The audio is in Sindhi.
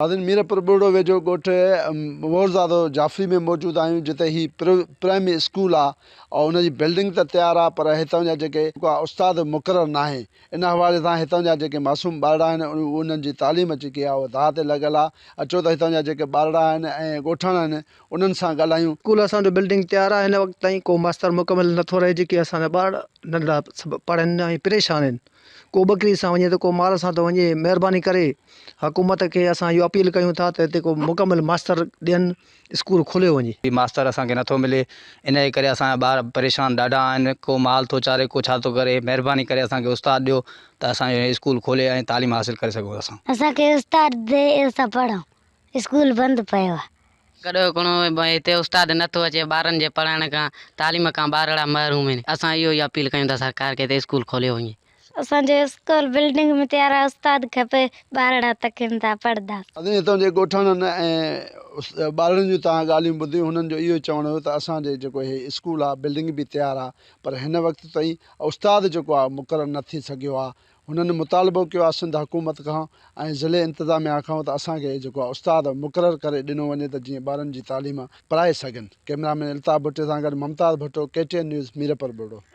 ناظرين ميرپور ٻرڙو ويجهو ڳوٺ مورزادو جعفري ۾ موجود آهيون جتي هي پرائمري اسڪول آ ۽ ان جي بلڊنگ ته تيار آ پر هتان جا جيڪي استاد مقرر ناهي ان حوالي سان هتان جا جيڪي معصوم ٻارڙا آهن انهن جي تعليم جيڪي آ اها داء تي لڳل آ اچو ته هتان جا جيڪي ٻارڙا آهن ۽ ڳوٺاڻا آهن انهن سان ڳالهايون. اسڪول اسان جو بلڊنگ تيار آ هن وقت تائين ڪو ماستر مڪمل نٿو رهي جيڪي اسان جا ٻارڙا ننڍڙا سڀ پڙهن ۽ پريشان آهن. ڪو ٻڪري سان وڃي ته ڪو مال سان ٿو وڃي مهرباني ڪري حڪومت کي اسان اهو اپيل ڪيون ٿا ته هتي ڪو مڪمل ماستر ڏين اسڪول کوليو وڃي. ماستر اسان کي نٿو ملي ان جي ڪري اسان جا ٻار پريشان ڏاڍا آهن ڪو مال ٿو چاري ڪو ڇا ٿو ڪري مهرباني ڪري اسان کي استاد ڏيو ته اسان جو اسڪول کولي ۽ تعليم حاصل ڪري سگهون اسان. اسان کي استاد ڏي اسان پڙهون اسڪول بند پيو آ. ڪڏهوڪڻو هتي استاد نٿو اچي ٻارن جي پڙهائڻ کان تعليم کان ٻارڙا محروم آهن اسان اهو ئي اپيل ڪيون ٿا سرڪار کي ته اسڪول کوليو وڃي. اسان جو اسڪول بلڊنگ ۾ تيار آ استاد کپي ٻارڙا تکين ٿا پڙهدا. ناظرين هتان جي ڳوٺاڻن ۽ ٻارڙن جون توهان ڳالهيون ٻڌيون هنن جو اهو ئي چوڻ هيو ته اسان جي جيڪو هي اسڪول آ بلڊنگ به تيار آ پر هن وقت تائين استاد جيڪو آ مقرر نه ٿي سگهيو آ هنن مطالبو ڪيو آهي سنڌ حڪومت کان ۽ ضلعي انتظاميا کان ته اسان کي جيڪو آهي استاد مقرر ڪري ڏنو وڃي ته جيئن ٻارن جي تعليم پرائي سگهن. ڪئميرا مين الطاف ڀٽي سان گڏ Mumtaz Bhutto, K T N news, Mirpur Buriro.